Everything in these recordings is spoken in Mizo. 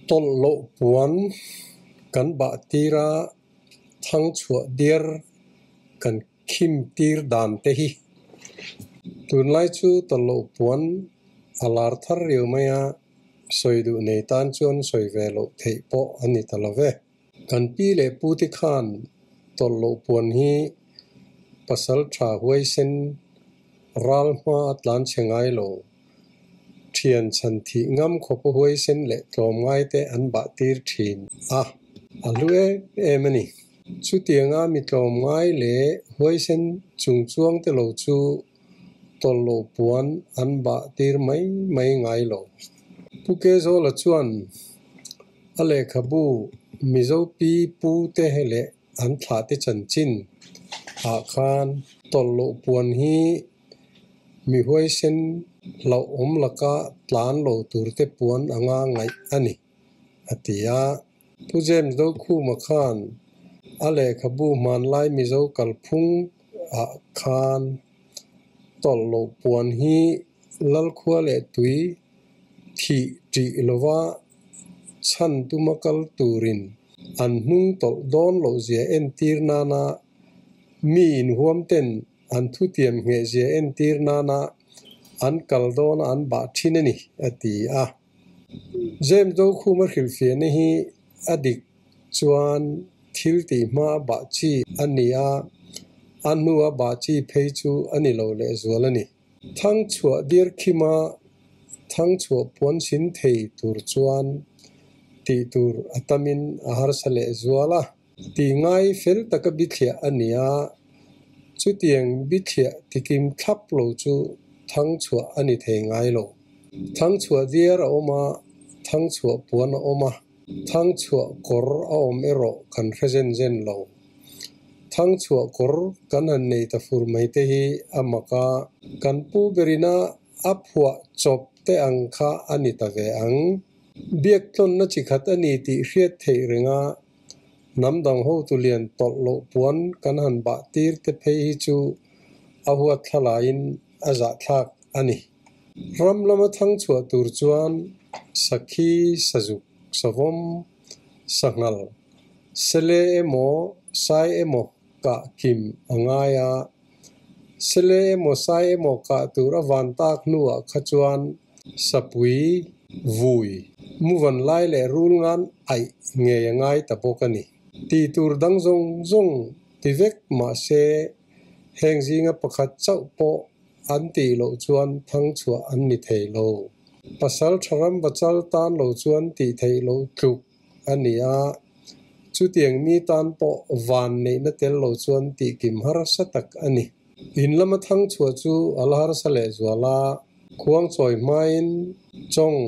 Tawlh loh puan kan bah tir a, thang chhuah diar kan khim tir dan te hi. Tunlai chu tawlh loh puan a lar thar riau mai a, sawi duh nei tan chuan sawi ve loh theih pawh a ni ta lo ve. Kan pi leh pu te khan tawlh loh puan hi pasal tha huaisen ral hma a tlan chhe ngai lo. Thian chhan thih ngam khawpa huaisen leh tlawm ngai te an bah tir thin a, a hlu em em a ni. Chutianga mi tlawm ngai leh huaisen chung chuang te lo chu tawlh loh puan an bah tir mai mai ngai lo. Pu Kezawla chuan a lehkhabu Mizo pi pu te leh an thlah te chanchin ah khan tawlh loh puan hi mi huaisen hlauhawm laka tlan lo tur te puan anga ngaih a ni, a ti a. Pu James Dokhuma khan a lehkhabu hmanlai Mizo kalphung ah khan tawlh loh puan hi Lalkhua leh tui thih ṭih lova chhan tuma kal turin an hnung tawlh dawn loh zia entir nana mi inhuam ten an thutiam ngheh zia entir nana an kal dawna an bah thin a ni, a ti a. James Dokhuma hrilhfiahna hi a dik chuan thil tih hma a bah chi a ni a, a hnua bah chi phei chu a ni lo lehzual a ni. Thang chhuah dir khima thang chhuah puan sin thei tur chuan tih tur a tamin a harsa lehzual a. Tih ngai fel taka bithliah a ni a, chutiang bithliah tikim thlap lo chu thang chhuah a ni thei ngai lo. Thang chhuah diar a awm a, thang chhuah puan a awm a, thang chhuah kawr a awm erawh kan hre zen zen lo. Thang chhuah kawr kan han nei ta fur mai te hi a mak a, kan pu berina a phuah chawp te ang kha a ni ta ve ang. Biak tlawnna chi khat a ni tih hriat theih reng a, hnam dang hotu lian tawlh loh puan kan han bah tir te phei hi chu a huat thla laiin a zahthlak a ni. Ram lama thang chhuah tur chuan sakhi, sazuk, savawm, sanghal, sele emaw sai emaw kah kim a ngai a, sele emaw sai emaw kah tur a van tak hnuah kha chuan sapui, vui, muvan lai leh rul ngan aih ngei a ngai ta bawk a ni. Tih tur dang zawng zawng ti vek mah se heng zinga pakhat chauh pawh an tih loh chuan thang chhuah an ni thei lo. Pasal tha ram va chal tan lo chuan tih theih loh tluk a ni a, chutiang mi tan pawh van neihna tel lo chuan tih kim harsa tak a ni. In lama thang chhuah chu a la harsa lehzual a, khuang chawi hmain chawng,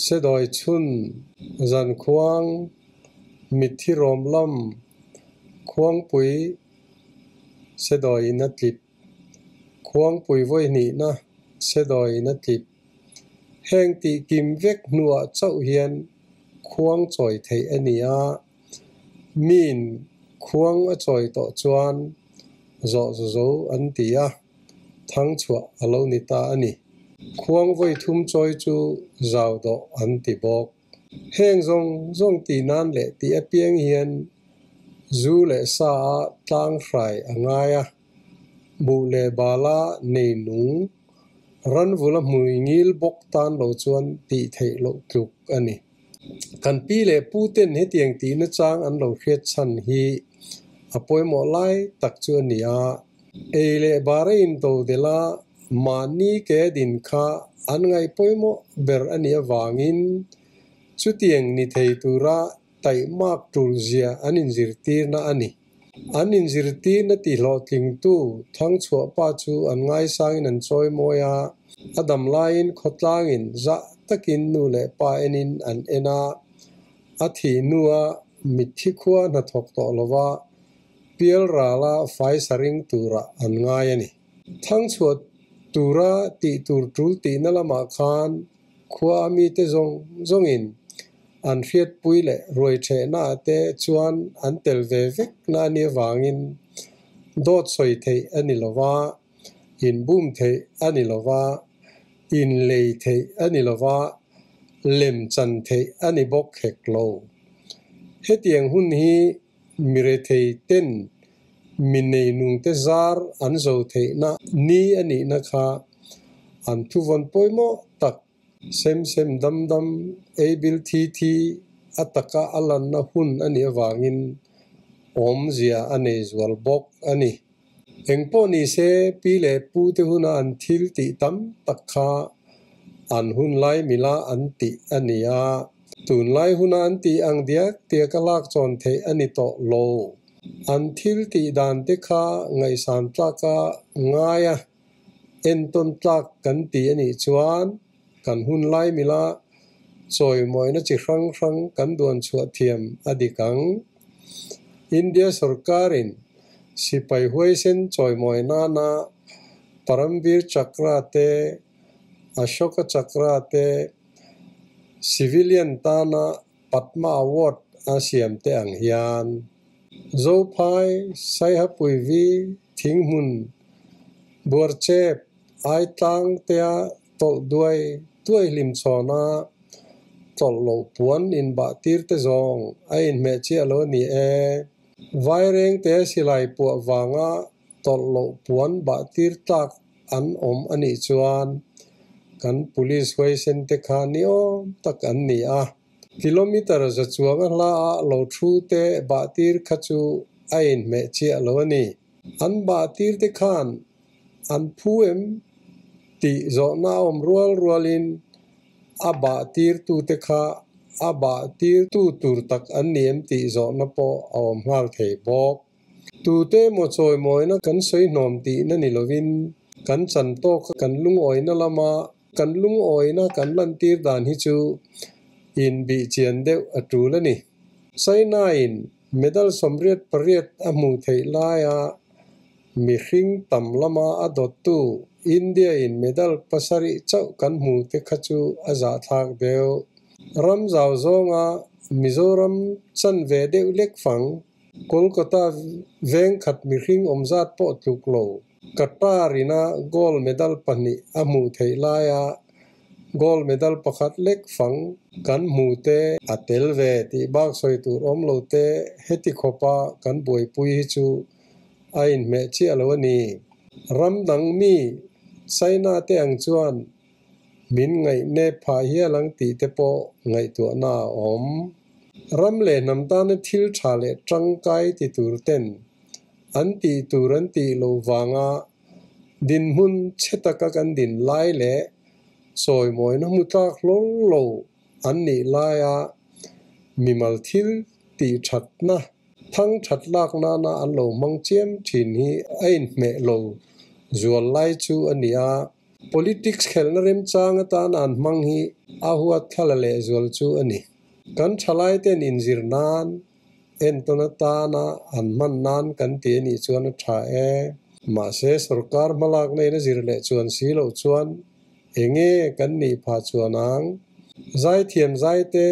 sedawi chhun, zan khuang, mitthi rawm lam, khuangpui sedawiin a tlip, khuangpui vawi hnihna sedawiin a tlip. Heng tih kim vek hnuah chauh hian khuang chawi theih a ni a, miin khuang a chawi tawh chuan zawh zo an ti a, thang chhuah a lo ni ta a ni. Khuang vawi thum chawi chu zau dawh an ti bawk. Heng zawng zawng tih nan leh tih apiang hian zu leh sa a tlang hrai a ngai a, buh leh bala nei nung, ran vula hmui ngil bawk tan lo chuan tih theih loh tluk a ni. Kan pi leh pu ten hetiang tihna chang an lo hriat chhan hi a pawimawh lai tak chu a ni a, ei leh bar a into delh a, mahni ke din kha an ngaih pawimawh ber a nih avangin chutiang ni thei tura taihmak tul zia an inzirtirna a ni. An inzirtirna tihlawhtlingtu Thangchhuah pa chu an ngaisangin an chawi mawi a, a dam laiin khawtlangin zah takin nu leh pa enin an en a, a thih hnua mitthi khua hnathawk tawh lova pial rala fai sa ring turah an ngai a ni. Thangchhuah tura tih tur tul tihna lamah khan khua a mite zawng zawngin an hriatpui leh ruai thehnaah te chuan an tel ve vek na a nih avangin dawt sawi theih a ni lo va, inbum theih a ni lo va, inlei theih a ni lo va, lem chan theih a ni bawk hek lo. Hetiang hun hi mirethei ten mi neinungte zar an zo theihna ni a nihna kha an thuvawn pawimawh tak sem sem dam dam, ei bil thi thi a taka a lanna hun a nih avangin awmzia a nei zual bawk a ni. Engpawh ni se pi leh pu te huna an thil tih tam tak kha an hun lai mila an tih a ni a, tunlai huna an tih ang diak diak a lak chawn theih a ni tawh lo. An thil tih dan te kha ngaihsan tlaka ngai a, entawn tlak kan ti a nih chuan kan hun lai mila chawimawina chi hrang hrang kan duan chhuah thiam a dik ang. India sorkarin sipai huaisen chawimawi nana Paramvir Chakra te, Ashoka Chakra te, civilian tana Padma Award a siam te ang hian Zophai, Saihapuivi, Thinghmun, Buarchep, Aitlang tea tawlh duai duai hlim chhawna tawlh loh puan inbah tir te zawng a inhmeh chiah lo a ni e. Vaireng te silai puah vanga tawlh loh puan bah tir tlak an awm a nih chuan kan police huaisen te kha ni awm tak an ni a. Kilometre za chuang a hla ah lo thu te bah tir kha chu a inhmeh chiah lo a ni. An bah tir te khan an phu em tih zawhna a awm rual rualin a bah tirtute kha a bah tirtu tur tak an ni em tih zawhna pawh a awm nghal thei bawk. Tute emaw chawimawina kan sawi hnawm tihna ni lovin kan chan tawka kan lungawina lama kan lungawina kan lantir dan hi chu inbihchian deuh a tul a ni. China-in medal 88 a hmuh theih laia mihring tam lama a dawttu India-in medal 7 chauh kan hmu te kha chu a zahthlak deuh. Ram zau zawnga Mizoram chan ve deuh lek fang, Kolkata veng khat mihring awm zat pawh tluk lo, Qatar-ina gold medal 2 a hmuh theih laia Gold medal pakhat lek fang kan hmu te a tel ve tih bak sawi tur awm lo te heti khawpa kan buaipui hi chu a inhmeh chiah lo a ni. Ram dang mi China te ang chuan min ngaihnep phah hial ang tih te pawh ngaihtuahna a awm. Ram leh hnam tana thil tha leh tangkai ti tur ten an tih tur an tih lo vanga dinhmun chhe taka kan din lai leh chawimawina hmu tlak hlawl lo an nih laia mimal thil tih thatna, thang that lak nana an lo hmang chiam thin hi a inhmeh lo zual lai chu a ni a. Politics khelhna remchang atana an hmang hi a huat thla la leh zual chu a ni. Kan thalaiten inzir nan Entawn atana an hman nan kan ti a nih chuan a tha e. Mahse, sorkar hmalakna in a zir leh chuan si loh chuan enge kan nih phah chuan ang? Zaithiam zai te,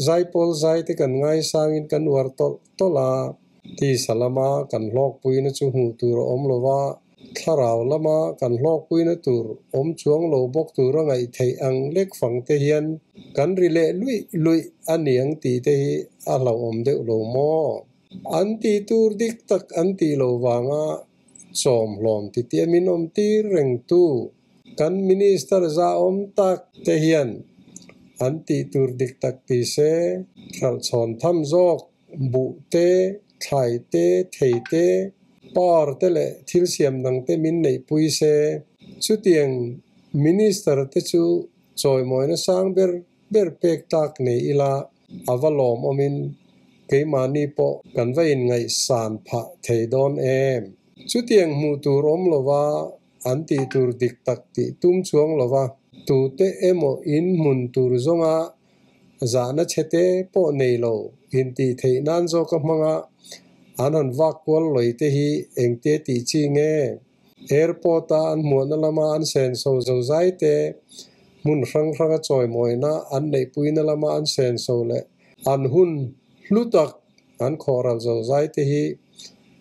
zaipawl zai te kan ngaisangin kan uar tawlh tawlh a, tisa lama kan hlawkpuina chu hmuh tur a awm lo va, Thlarau lama kan hlawkpuina tur awm chuang lo bawk tura ngaih theih ang lek fang te hian kan ri leh luih luih a niang tih te hi a hlauhawm deuh lo maw? An tih tur dik tak an tih lo vanga chawm hlawm titiah min awm tir reng tu kan Minister za awm tak te hian an tih tur dik tak ti se hralhchhawn tham zawk Buh te, thlai te, thei te, par te leh thil siam dang te min neihpui se. Chutiang Minister te chu chawimawina sang ber ber pek tlak nei ila a va lawmawmin keimahni pawh kan va inngaihsan phah thei dawn em. Chutiang hmuh tur awm lova an tih tur dik tak tih tum chuang lova tute emaw in hmun tur zawnga Zahna chhete pawh nei lo intih theih nan zawka hmanga an han vak kual lawi te hi engte tih chi nge? Airport-a an hmuahna lama an senso zozai te, hmun hrang hranga chawimawina an neihpuina lama an senso leh an hun hlu tak an khawhral zozai te hi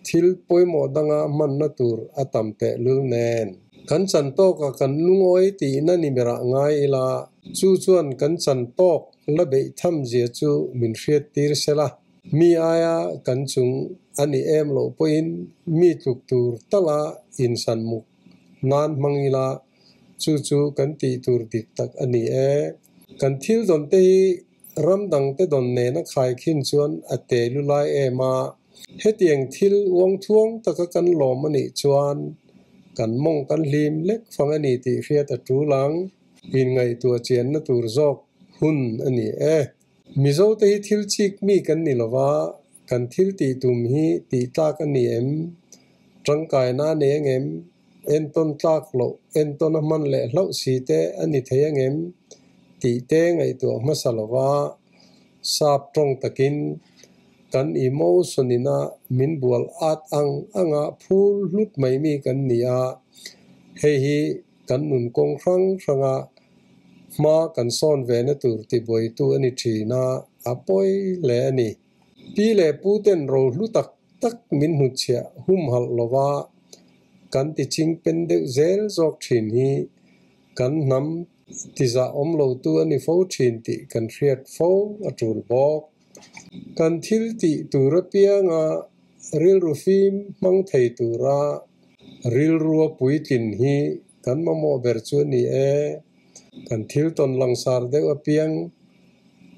thil pawimawh danga hmanna tur a tam tehlul nen. Kan chan tawkah kan lungawi tihna ni berah ngai ila, chu chuan kan chan tawk la beih tham zia chu min hriattir se la. Mi aia kan chung a ni em loh pawhin mi tluk tur tala insan muk nan hmang ila, chu chu kan tih tur dik tak a ni e. Kan thil dawn te hi ram dang te dawn nena khaikhin chuan a te lu lai em a, hetiang thil uang thuang taka kan lawm a nih chuan kan mawng kan hlim lek fang a ni tih hriat a tul ang. Inngaihtuah chianna tur zawk hun a ni e. Mizo te hi thil chik mi kan ni lova, kan thil tih tum hi tih tlak a ni em? Tangkaina a nei ang em? Entawn tlak loh, entawn a hman leh hlauh si te a ni thei ang em? Tih te ngaihtuah hmasa lova, sap tawng takin kan emotion ina min bual at ang anga phul hlut mai mi kan ni a, hei hi kan nun kawng hrang hranga hma kan sawn ve na tur tibuaitu a ni thin a, a pawi hle a ni. Pi leh pu ten ro hlu tak tak min hnutchhiah humhalh lova kan ti ching pen deuh zel zawk thin hi kan hnam tizah awm lo tu a ni fo thin tih kan hriat fo a tul bawk. Kan thil tih tur apianga rilru fim hmang thei tura rilrua puitlin hi kan mamawh ber chu a ni e. Kan thil tawn langsar deuh apiang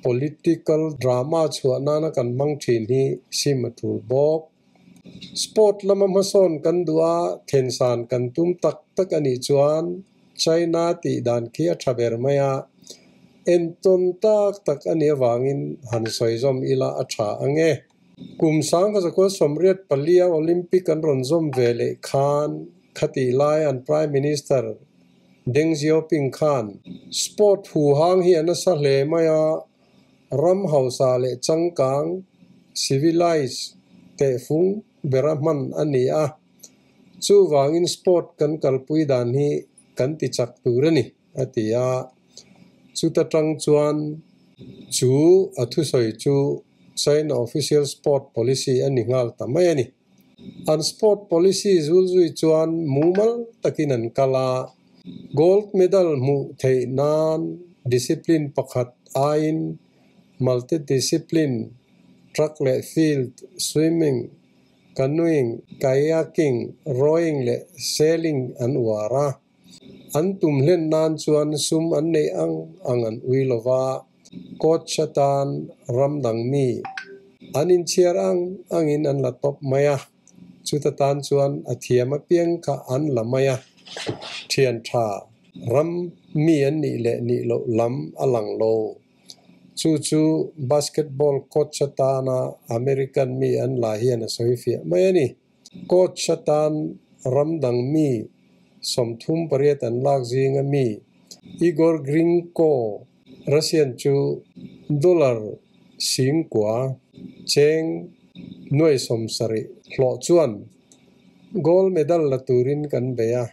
political drama chhuah nana kan hmang thin hi sim a tul bawk. Sport lama hmasawn kan duh a, thensan kan tum tak tak a nih chuan China tih dan khi a tha ber mai a, entawn tak tak a nih avangin han sawi zawm ila a tha ang e. Kum 1984 Olympic an rawn zawm ve leh khan khatih lai an Prime Minister Deng Xiaoping khan sport huhang hi a nasa hle mai a, ram hausa leh changkang, civilized, tehfung bera hman a ni a, chuvangin sport kan kalpui dan hi kan ti chak tur a ni, a ti a. Chuta tang chuan chu a thusawi chu China official sport policy a ni nghal ta mai a ni. An sport policy zulzui chuan mumal takin an kal a, gold medal hmuh theih nan discipline pakhat aiin multi-discipline, track leh field, swimming, canoeing, kayaking, rowing leh sailing an uar a. An tum hlen nan chuan sum an neih ang ang an ui lova, coach atan ram dang mi an inchhiar ang angin an la tawp mai a, chuta tan chuan a thiam apiang kha an la mai a, thian tha ram mi an nih leh nih loh lam a lang lo. Chu chu basketball coach atana American mi an la hian a sawi fiah mai a ni. Coach atan ram dang mi 38 an lak zinga mi Igor Grinko, Russian chu dollar 9000 cheng nuai 70 hlawh chuan gold medal la turin kan bei a,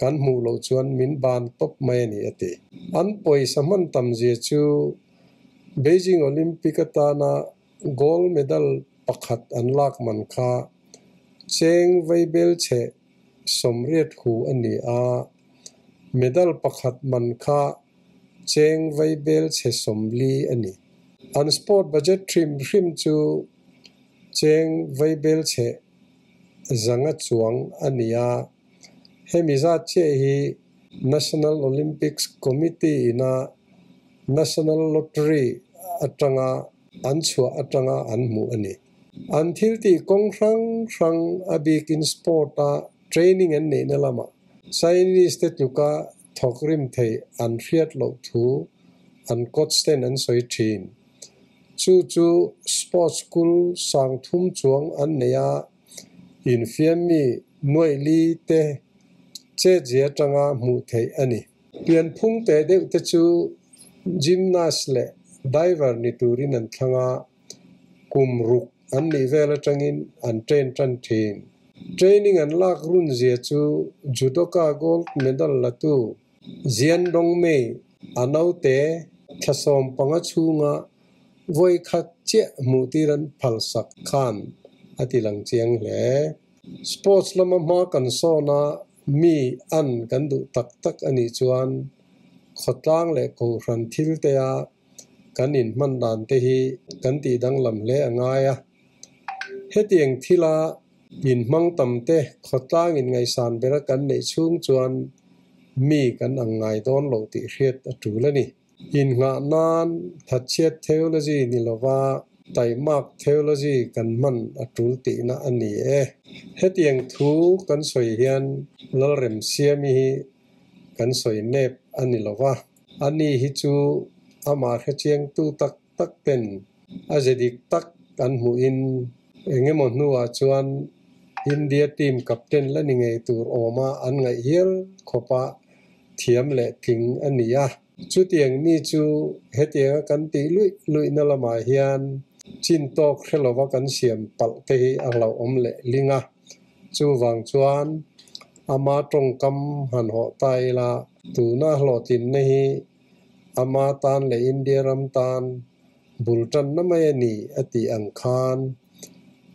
kan hmuh loh chuan min ban tawp mai a ni a ti. An pawisa hman tam zia chu Beijing Olympic atana gold medal pakhat an lak man kha cheng vaibel chhe 80 hu a ni a, medal pakhat man kha cheng vaibel chhe 40 a ni. An sport budget hrim hrim chu cheng vaibel chhe 500 chuang a ni a, hemi zat chiah hi National Olympics Committee ina National Lottery atanga an chhuah atanga an hmuh a ni. An thil tih kawng hrang hrang a bikin sport a training an neihna lamah Chinese te tluka thawk rim thei an hriat loh thu an coach ten an sawi thin. Chu chu sports school 3000 chuang an nei a, infiam mi nuaih li te chet zia atanga hmuh theih a ni. Pianphung te deuh te chu gymnast leh diver ni turin an thlang a, kum ruk an nih vel atangin an train tan thin. Training an lak run zia chu judoka gold medal latu Jian Dongmei a naute thla 15 chhunga vawi khat chiah hmuh tir an phalsak khan a ti lang chiang hle. Sports lama hma kan sawn a, Mi an kan duh tak tak a nih chuan khawtlang leh kohhran thil tea kan inhman dan te hi kan tih danglam hle a ngai a. Hetiang thila inhmang tam te khawtlang inngaihsan bera kan neih chhung chuan mi kan ang ngai dawn lo tih hriat a tul a ni. Innghah nan thatchhiat theology ni lova taimak theology kan hman a tul tihna a ni e. Hetiang thu kan sawi hian Lalremsiami hi kan sawi nep a ni lova, ani hi chu amah hrechiangtu tak tak ten a ze dik tak an hmuhin engemaw hnuah chuan India team captain la ni ngei tur awma an ngaih hial khawpa thiam leh tling a ni a. Chutiang mi chu hetianga kan tih luih luihna lamah hian chin tawk hre lova kan siam palh te hi a hlauhawm leh ling a. Chuvang chuan ama tawngkam han hawh ta ila tuna hlawhtlinna hi ama tan leh India ram tan bul tanna mai a ni a tih ang khan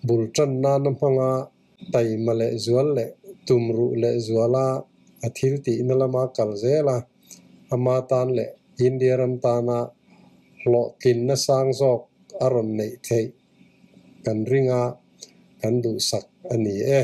bul tan nana hmanga taima leh zual leh tumruh leh zuala a thil tihna lama kal zel a, ama tan leh India ram tana hlawhtlinna sang zawk a rawn neih theih kan ring a, kan duhsak a ni e.